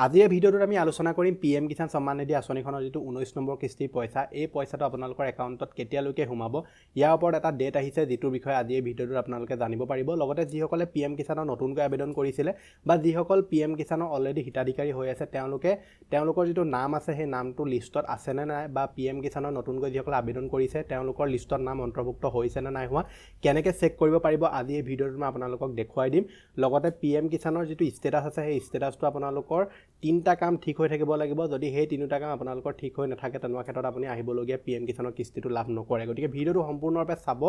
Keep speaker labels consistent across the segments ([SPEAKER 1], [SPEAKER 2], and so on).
[SPEAKER 1] আজিৰ এই ভিডিঅ'টোত আমি আলোচনা কৰিম পি এম কিষাণ সন্মান নিধি আঁচনিখনৰ যিটো 19 নম্বৰ কিস্তিৰ পইচা, এই পইচাটো আপোনালোকৰ একাউণ্টত কেতিয়ালৈকে সোমাব, ইয়াৰ ওপৰত এটা ডেট আহিছে, যিটোৰ বিষয়ে আজি এই ভিডিঅ'টোত আপোনালোকে জানিব পাৰিব। লগতে যিসকলে পি এম কিষাণৰ নতুনকৈ আবেদন কৰিছিলে বা যিসকল পি এম কিষাণৰ অলৰেডি হিতাধিকাৰী হৈ আছে, তেওঁলোকে তেওঁলোকৰ যিটো নাম আছে সেই নামটো লিষ্টত আছেনে নাই বা পি এম কিষাণৰ নতুনকৈ যিসকলে আবেদন কৰিছে তেওঁলোকৰ লিষ্টত নাম অন্তৰ্ভুক্ত হৈছে নে নাই হোৱা কেনেকৈ চেক কৰিব পাৰিব, আজি এই ভিডিঅ'টোত মই আপোনালোকক দেখুৱাই দিম। লগতে পি এম কিষাণৰ যিটো ষ্টেটাছ আছে, সেই ষ্টেটাছটো আপোনালোকৰ তিনিটা কাম ঠিক হৈ থাকিব লাগিব। যদি সেই তিনিটা কাম আপোনালোকৰ ঠিক হৈ নাথাকে, তেনেকুৱা ক্ষেত্ৰত আপুনি আহিবলগীয়া পি এম কিষাণৰ কিস্তিটো লাভ নকৰে। গতিকে ভিডিঅ'টো সম্পূৰ্ণৰূপে চাব।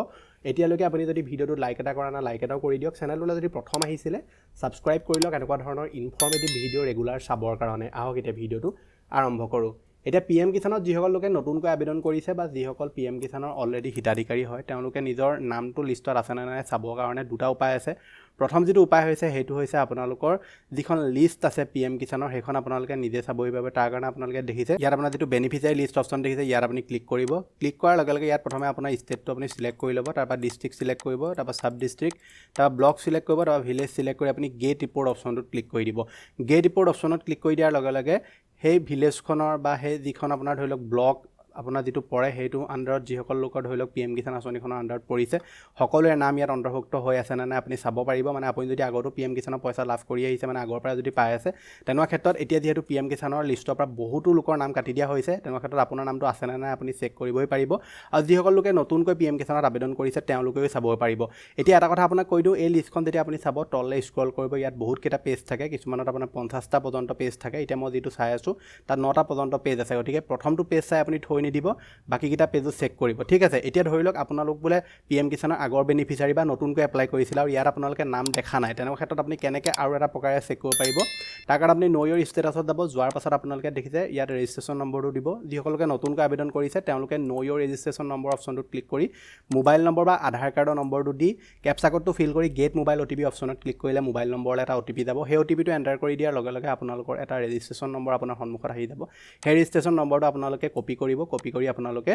[SPEAKER 1] এতিয়ালৈকে আপুনি যদি ভিডিঅ'টো লাইক এটা কৰা নাই, লাইক এটাও কৰি দিয়ক। চেনেলটোলৈ যদি প্ৰথম আহিছিলে, ছাবস্ক্ৰাইব কৰি লওক এনেকুৱা ধৰণৰ ইনফৰ্মেটিভ ভিডিঅ' ৰেগুলাৰ চাবৰ কাৰণে। আহক, এতিয়া ভিডিঅ'টো আৰম্ভ কৰোঁ। এতিয়া পি এম কিষাণত যিসকল লোকে নতুনকৈ আবেদন কৰিছে বা যিসকল পি এম কিষাণৰ অলৰেডি হিতাধিকাৰী হয়, তেওঁলোকে নিজৰ নামটো লিষ্টত আছেনে নাই চাবৰ কাৰণে দুটা উপায় আছে। প্ৰথম যিটো উপায় হৈছে, সেইটো হৈছে আপোনালোকৰ যিখন লিষ্ট আছে পি এম কিষাণৰ, সেইখন আপোনালোকে নিজে চাবহি পাৰিব। তাৰ কাৰণে আপোনালোকে দেখিছে ইয়াত আপোনাৰ যিটো বেনিফিচিয়াৰী লিষ্ট অপশ্যন দেখিছে, ইয়াত আপুনি ক্লিক কৰিব। ক্লিক কৰাৰ লগে লগে ইয়াত প্ৰথমে আপোনাৰ ষ্টেটটো আপুনি চিলেক্ট কৰি ল'ব, তাৰপৰা ডিষ্ট্ৰিক্ট চিলেক্ট কৰিব, তাৰপৰা ছাব ডিষ্ট্ৰিক্ট, তাৰপৰা ব্লক চিলেক্ট কৰিব, তাৰপৰা ভিলেজ চিলেক্ট কৰি আপুনি গেট ৰিপৰ্ট অপশ্যনটোত ক্লিক কৰি দিব। গেট ৰিপৰ্ট অপশ্যনত ক্লিক কৰি দিয়াৰ লগে লগে সেই ভিলেজখনৰ বা সেই যিখন আপোনাৰ ধৰি লওক ব্লক আপোনাৰ যিটো পৰে, সেইটো আণ্ডাৰত যিসকল লোকৰ ধৰি লওক পি এম কিষাণ আঁচনিখনৰ আণ্ডাৰত পৰিছে, সকলোৰে নাম ইয়াত অন্তৰ্ভুক্ত হৈ আছে নে নাই আপুনি চাব পাৰিব। মানে আপুনি যদি আগতো পি এম কিষাণৰ পইচা লাভ কৰি আহিছে, মানে আগৰ পৰা যদি পাই আছে, তেনেকুৱা ক্ষেত্ৰত এতিয়া যিহেতু পি এম কিষাণৰ লিষ্টৰ পৰা বহুতো লোকৰ নাম কাটি দিয়া হৈছে, তেনেকুৱা ক্ষেত্ৰত আপোনাৰ নামটো আছেনে নাই আপুনি চেক কৰিবই পাৰিব। আৰু যিসকল লোকে নতুনকৈ পি এম কিষাণত আবেদন কৰিছে, তেওঁলোকেও চাব পাৰিব। এতিয়া এটা কথা আপোনাক কৈ দিওঁ, এই লিষ্টখন যেতিয়া আপুনি চাব, তললৈ স্ক্ৰল কৰিব, ইয়াত বহুতকেইটা পেজ থাকে। কিছুমানত আপোনাৰ 50টা পৰ্যন্ত পেজ থাকে। এতিয়া মই যিটো চাই আছোঁ, তাত নটা পৰ্যন্ত পেজ আছে। গতিকে প্ৰথমটো পেজ চাই আপুনি থৈ নিদিব, বাকীকেইটা পেজো চেক কৰিব, ঠিক আছে? এতিয়া ধৰি লওক আপোনালোক বোলে পি এম কিষাণৰ আগৰ বেনিফিচিয়াৰী বা নতুনকৈ এপ্লাই কৰিছিলে আৰু ইয়াত আপোনালোকে নাম দেখা নাই, তেনেকুৱা ক্ষেত্ৰত আপুনি কেনেকৈ আৰু এটা প্ৰকাৰে চেক কৰিব পাৰিব? তাৰ কাৰণে আপুনি ন' ইয়ৰ ষ্টেটাছত যাব। যোৱাৰ পাছত আপোনালোকে দেখিছে ইয়াত ৰেজিষ্ট্ৰেশ্যন নম্বৰটো দিব। যিসকলোকে নতুনকৈ আবেদন কৰিছে, তেওঁলোকে ন' ইয়ৰ ৰেজিষ্ট্ৰেশ্যন নম্বৰ অপশ্যনটোত ক্লিক কৰি মোবাইল নম্বৰ বা আধাৰ কাৰ্ডৰ নম্বৰটো দি কেপচা কোডটো ফিল কৰি গেট মোবাইল অ' টি পি অপশ্যনত ক্লিক কৰিলে মোবাইল নম্বৰলৈ এটা অ' টি পি যাব। সেই অ' টি পিটো এণ্টাৰ কৰি দিয়াৰ লগে লগে আপোনালোকৰ এটা ৰেজিষ্ট্ৰেশ্যন নম্বৰ আপোনাৰ সন্মুখত আহি যাব। সেই ৰেজিষ্ট্ৰেশ্যন নম্বৰটো আপোনালোকে কপি কৰিব। কপি কৰি আপোনালোকে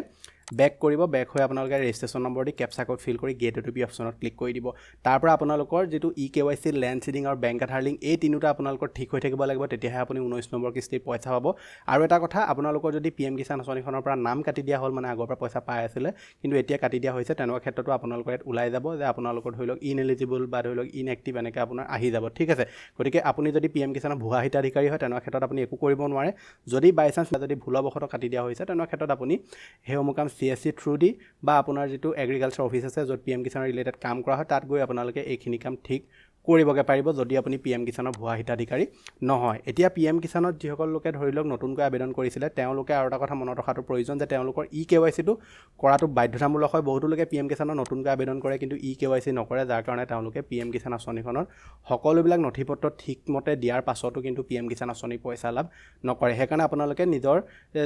[SPEAKER 1] বেক কৰিব। বেক হৈ আপোনালোকে ৰেজিষ্ট্ৰেশ্যন নম্বৰ দি কেপচা কোড ফিল কৰি গেট অ' টি পি অপশ্যনত ক্লিক কৰি দিব। তাৰ পৰা আপোনালোকৰ যিটো ই কেৱাইচি, লেণ্ড চিডিং আৰু বেংক আধাৰ লিংক, এই তিনিওটা আপোনালোকৰ ঠিক হৈ থাকিব লাগিব। তেতিয়াহে আপুনি 19 নম্বৰ কিস্তিৰ পইচা পাব। আৰু এটা কথা, আপোনালোকৰ যদি পি এম কিষাণ আঁচনিখনৰ পৰা নাম কাটি দিয়া হ'ল, মানে আগৰ পৰা পইচা পাই আছিলে কিন্তু এতিয়া কাটি দিয়া হৈছে, তেনেকুৱা ক্ষেত্ৰতো আপোনালোকৰ ইয়াত ওলাই যাব যে আপোনালোকৰ ধৰি লওক ইনএলিজিবল বা ধৰি লওক ইনএক্টিভ, এনেকৈ আপোনাৰ আহি যাব, ঠিক আছে? গতিকে আপুনি যদি পি এম কিষাণৰ ভুৱা হিতাধিকাৰী হয়, তেনেকুৱা ক্ষেত্ৰত আপুনি একো কৰিব নোৱাৰে। যদি বাই চান্স যদি ভুলবশতঃ কাটি দিয়া হৈছে, তেনেকুৱা ক্ষেত্ৰত আপুনি সেইসমূহ কাম চি এছ চি থ্ৰু দি বা আপোনাৰ যিটো এগ্ৰিকালচাৰ অফিচ আছে, য'ত পি এম কিষাণৰ ৰিলেটেড কাম কৰা হয়, তাত গৈ আপোনালোকে এইখিনি কাম ঠিক কৰিবগৈ পাৰিব, যদি আপুনি পি এম কিষাণৰ ভুৱা হিতাধিকাৰী নহয়। এতিয়া পি এম কিষাণত যিসকল লোকে ধৰি লওক নতুনকৈ আবেদন কৰিছিলে, তেওঁলোকে আৰু এটা কথা মনত ৰখাটো প্ৰয়োজন যে তেওঁলোকৰ ই কেৱাইচিটো কৰাটো বাধ্যতামূলক হয়। বহুতো লোকে পি এম কিষাণৰ নতুনকৈ আবেদন কৰে কিন্তু ই কেৱাইচি নকৰে, যাৰ কাৰণে তেওঁলোকে পি এম কিষাণ আঁচনিখনৰ সকলোবিলাক নথি পত্ৰ ঠিকমতে দিয়াৰ পাছতো কিন্তু পি এম কিষাণ আঁচনিৰ পইচা লাভ নকৰে। সেইকাৰণে আপোনালোকে নিজৰ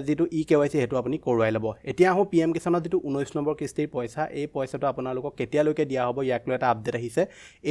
[SPEAKER 1] যিটো ই কেৱাইচি, সেইটো আপুনি কৰোৱাই ল'ব। এতিয়া আহোঁ পি এম কিষাণৰ যিটো 19 নম্বৰ কিস্তিৰ পইচা, এই পইচাটো আপোনালোকক কেতিয়ালৈকে দিয়া হ'ব, ইয়াক লৈ এটা আপডেট আহিছে।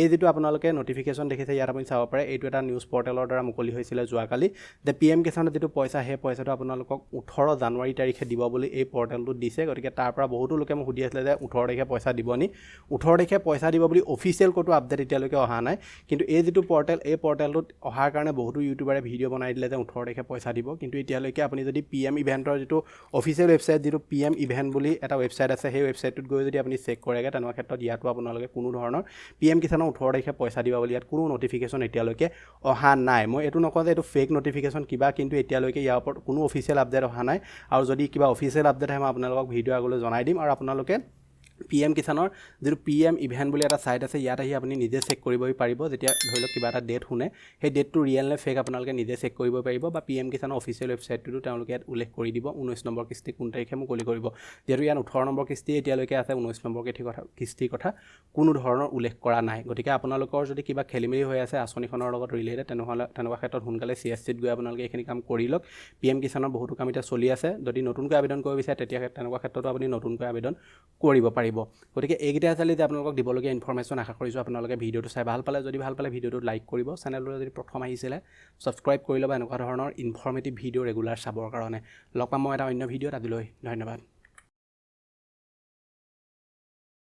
[SPEAKER 1] এই যিটো আপোনালোকে নটিফিকেশ্যন দেখিছে, ইয়াত আপুনি চাব পাৰে, এইটো এটা নিউজ পৰ্টেলৰ দ্বাৰা মুকলি হৈছিলে যোৱাকালি যে পি এম কিষাণৰ যিটো পইচা, সেই পইচাটো আপোনালোকক 18 জানুৱাৰী তাৰিখে দিব বুলি এই পৰ্টেলটোত দিছে। গতিকে তাৰ পৰা বহুতো লোকে মোক সুধি আছিলে যে 18 তাৰিখে পইচা দিব নি? 18 তাৰিখে পইচা দিব বুলি অফিচিয়েল ক'তো আপডেট এতিয়ালৈকে অহা নাই। কিন্তু এই যিটো পৰ্টেল, এই পৰ্টেলটোত অহাৰ কাৰণে বহুতো ইউটিউবাৰে ভিডিঅ' বনাই দিলে যে 18 তাৰিখে পইচা দিব। কিন্তু এতিয়ালৈকে আপুনি যদি পি এম ইভেণ্টৰ যিটো অফিচিয়েল ৱেবছাইট, যিটো পি এম ইভেণ্ট বুলি এটা ৱেবছাইট আছে, সেই ৱেবছাইটটোত গৈ যদি আপুনি চেক কৰেগৈ, তেনেকুৱা ক্ষেত্ৰত ইয়াতো আপোনালোকে কোনো ধৰণৰ পি এম কিষাণৰ 18 তাৰিখে পইচা দিব বুলি ইয়াত কোনো নটিফিকেশ্যন এতিয়ালৈকে অহা নাই। মই এইটো নকওঁ যে এইটো ফেক নটিফিকেশ্যন কিবা, কিন্তু এতিয়ালৈকে ইয়াৰ ওপৰত কোনো অফিচিয়েল আপডেট অহা নাই। আৰু যদি কিবা অফিচিয়েল আপডেট আহে, মই আপোনালোকক ভিডিঅ' আগলৈ জনাই দিম। আৰু আপোনালোকে পি এম কিষাণৰ যিটো পি এম ইভেণ্ট বুলি এটা ছাইট আছে, ইয়াত আহি আপুনি নিজে চেক কৰিবই পাৰিব। যেতিয়া ধৰি লওক কিবা এটা ডেট শুনে, সেই ডেটটো ৰিয়েল নে ফেক আপোনালোকে নিজে চেক কৰিব পাৰিব। বা পি এম কিষাণৰ অফিচিয়েল ৱেবছাইটটোতো তেওঁলোকে ইয়াত উল্লেখ কৰি দিব 19 নম্বৰ কিস্তি কোন তাৰিখে মুকলি কৰিব। যিহেতু ইয়াত 18 নম্বৰ কিস্তি এতিয়ালৈকে আছে, 19 নম্বৰ কিস্তিৰ কথা কোনো ধৰণৰ উল্লেখ কৰা নাই। গতিকে আপোনালোকৰ যদি কিবা খেলি মেলি হৈ আছে আঁচনিখনৰ লগত ৰিলেটেড, তেনেহ'লে তেনেকুৱা ক্ষেত্ৰত সোনকালে চি এছ চিত গৈ আপোনালোকে এইখিনি কাম কৰি লওক। পি এম কিষাণৰ বহুতো কাম এতিয়া চলি আছে। যদি নতুনকৈ আবেদন কৰিব বিচাৰে, তেতিয়া তেনেকুৱা ক্ষেত্ৰতো আপুনি নতুনকৈ আবেদন কৰিব পাৰিব। গতিকে এইকেইটা আছিলে যে আপোনালোকক দিবলগীয়া ইনফৰ্মেশ্যন। আশা কৰিছোঁ আপোনালোকে ভিডিঅ'টো চাই ভাল পালে। যদি ভাল পালে, ভিডিঅ'টো লাইক কৰিব। চেনেলটোলৈ যদি প্ৰথম আহিছিলে, ছাবস্ক্ৰাইব কৰি ল'ব এনেকুৱা ধৰণৰ ইনফৰ্মেটিভ ভিডিঅ' ৰেগুলাৰ চাবৰ কাৰণে। লগ পাম মই এটা অন্য ভিডিঅ'ত। আজিলৈ ধন্যবাদ।